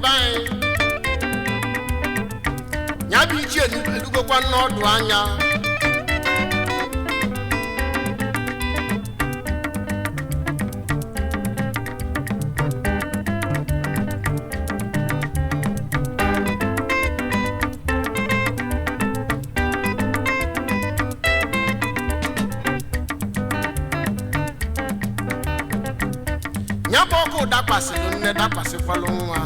Ndị be anyị, ya bụ ichie edugokwa n'ọdụ anya. Ya bụ ọkụ dakwasịrị nne, dakwasịkwalụ nwa.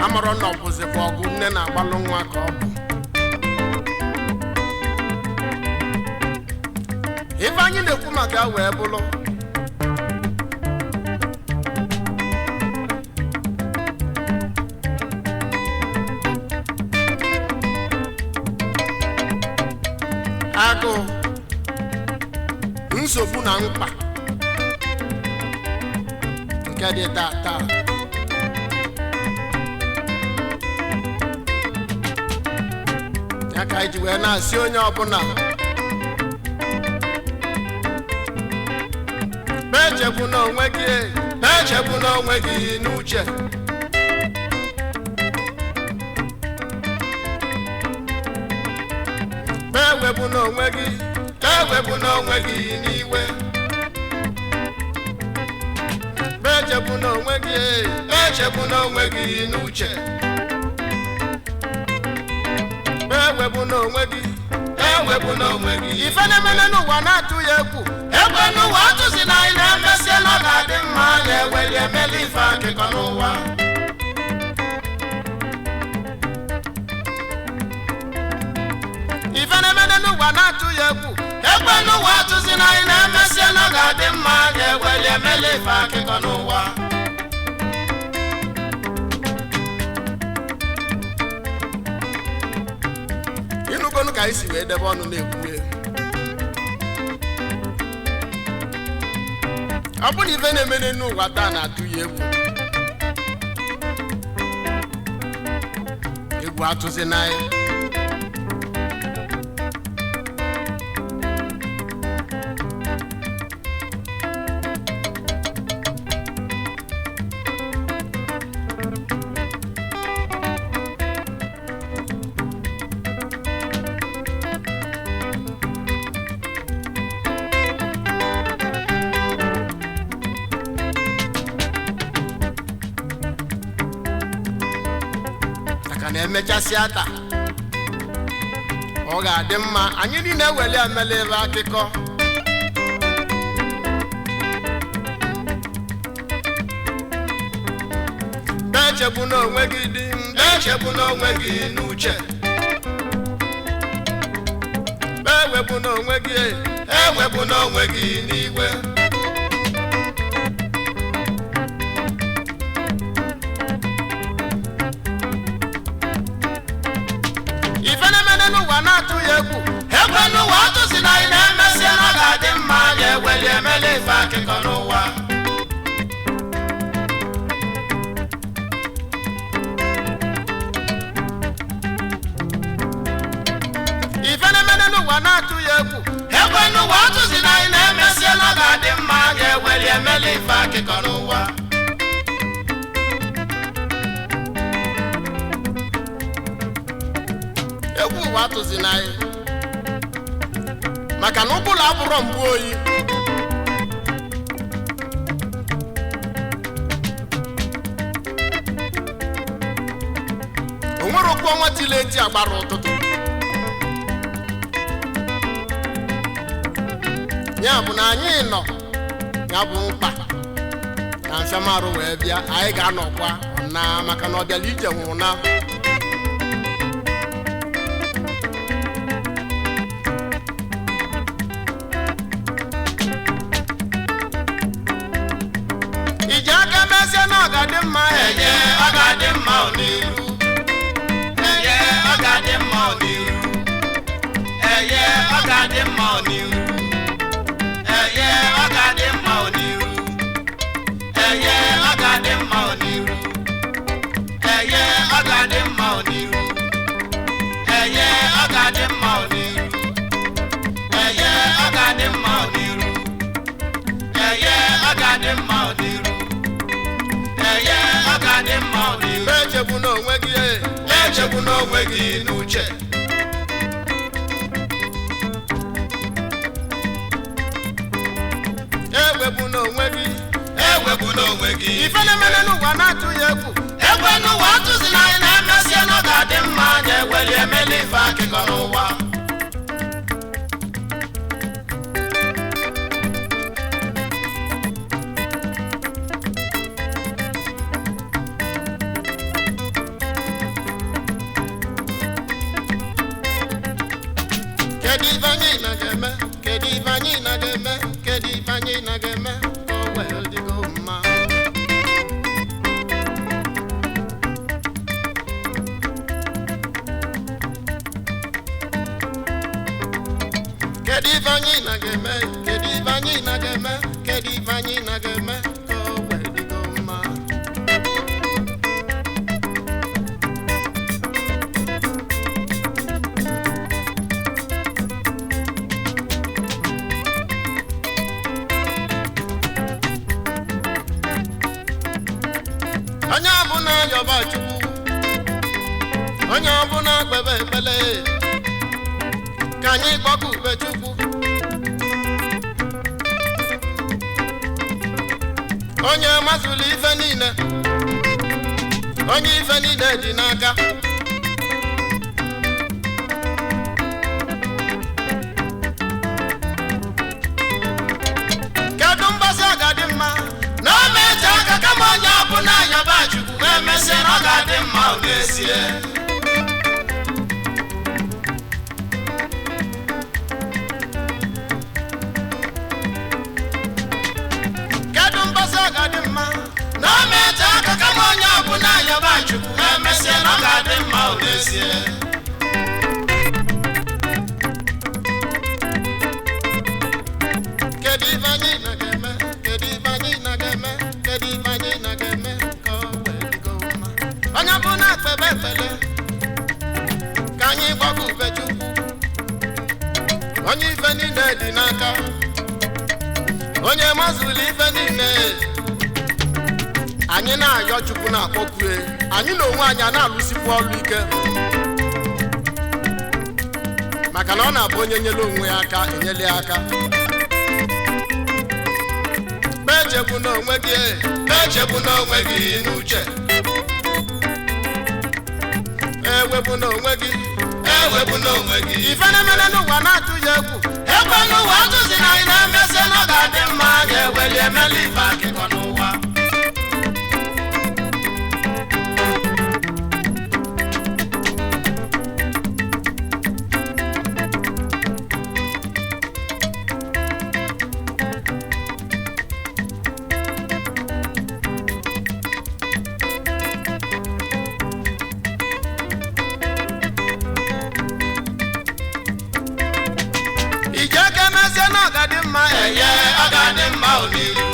Amarọ na ọ bụzikwa ọgụ nne na-agbalụ nwa ka ọ bụ ife anyị na-ekwu maka ya wee bụlụ agụụ, nsogbu na mkpa nke dị taa taa. Ya ka anyị ji wee na-asị onye ọbụla echegbu n'onwe gị, echegbu n'onwe gị n'uche. Ewepụ n'onwe gị, ewepụ n'onwe gị n'iwe. Echegbu n'onwe gị, echegbu n'onwe gị n'uche. Ewepụ n'onwe gị, ewepụ n'onwe gị. Ife na-emene n'ụwa na-atụ ya egwu. Egbe n'ụwa atụzi na anyị na-emesiela, ọ ga-adị mma. Na-eweli emeli ife akịkọ n'ụwa. Ife na-emene n'ụwa na-atụ ya egwu. Egbe n'ụwa atụzi na anyị na-emesiela, ọ ga-adị mma. Na-eweli emeli ife akịkọ n'ụwa. Ịnụgonu ka anyị si wee debe ọnụ na-ekwu ya. Ọ bụrụ na ife na-emene n'ụwa taa na-atụ ya egwu, egwu atụzi na anyị. Maka na emechasịa taa, ọ ga-adị mma. Anyị niile eweli emela ebe akụkọ. Echegbu n'onwe gị dị, echegbu n'onwe gị n'uche. Ewepụ n'onwe gị, ewepụ n'onwe gị n'igwe. Ife na-emene n'ụwa na-atụ ya egwu. Egbe n'ụwa atụzi na anyị na-emesịa na ọ ga-adị mma. Na-eweli emela ife akụkọ n'ụwa. Ife na-emene n'ụwa na-atụ ya egwu. Egbe n'ụwa atụzi na anyị na-emesịa na ọ ga-adị mma. Na-eweli emela ife akụkọ n'ụwa. Egwu ụwa atụzi na anyị, maka na ụbụla abụrọ mgbu oyi. O nwere okwu ọnwa tili eti agbara ụtụtụ. Ya bụ na anyị nọ ya bụ mkpa na mfịamarụ wee bịa, anyị ga-anọkwa na maka na ọ bịala ije nwụrụ na. Iji aka mezie na ọ ga-adị mma. Enye, ọ ga-adị mma n'iru. Enye, ọ ga-adị mma n'iru. Echegbu n'onwe gị n'uche. Ewegbu n'onwe gị, Ewegbu n'onwe gị. Ife na-emere n'ụwa na-atụ ya egwu. Egwe n'ụwa atụzila anyị na-emesịa na ọ ga-adị mma anyị eweli emeli ife akịkọ n'ụwa. Kedu ife anyị na ga-eme? Kedu ife anyị na ga-eme? Kedu ife anyị na ga-eme ka o wee dịgo mma? Kedu ife anyị na ga-eme? Kedu ife anyị na ga-eme? Kedu ife anyị na ga-eme ka o wee dịgo mma? Onye ọbụla yọba Chukwu, onye ọbụla kpebe ekpele, ka anyị kpọkụ ube Chukwu. Onye mazụlụ ife niile, onye ife niile dị n'aka. Kedu mgbasa ga-adị mma na o meje aka kama onye ọbụla yọba Chukwu emesịa na ọ ga-adị mma ọ n'ezie. Kedu mgbasa ga-adị mma na o meje aka kama onye ọbụla yọba Chukwu emesịa na ọ ga-adị mma ọ n'ezie. Kedu ife anyị na ga-eme? Kedu ife anyị na ga-eme? Kedu ife anyị na ga-eme ka o wee dịgo mma? Onye bụ na kpebe ekpele, ka anyị gbakọ ube Chukwu, onye ife niile dị n'aka, onye mazụlụ ife niile. Anyị na-ayọ Chukwu na-akpọkue anyị na onwe anyị a na-alụsikwu ọlụ ike, maka na ọ na-abụ onye nyere onwe ya aka enyela ya aka. Echegbu n'onwe gị, echegbu n'onwe gị n'uche. Ewegbu n'onwe gị, Ewegbu n'onwe gị. Ife na-emere n'ụwa na-atụ ya egwu. Egwe n'ụwa atụzi na anyị na-emesịa na ọ ga-adị mma anyị eweli emeli ife akịkọ n'ụwa. Ije ka emesịa na ọ ga-adị mma. Eye, ọ ga-adị mma oniru.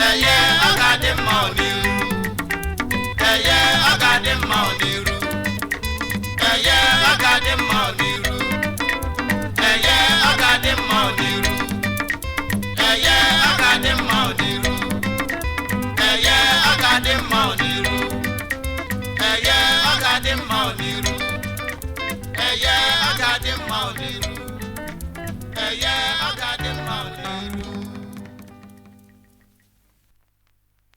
Eye, ọ ga-adị mma oniru. Eye, ọ ga-adị mma oniru. Eye, ọ ga-adị mma oniru. Eye, ọ ga-adị mma oniru. Eye, ọ ga-adị mma oniru. Eye, ọ ga-adị mma oniru. Eye, ọ ga-adị mma.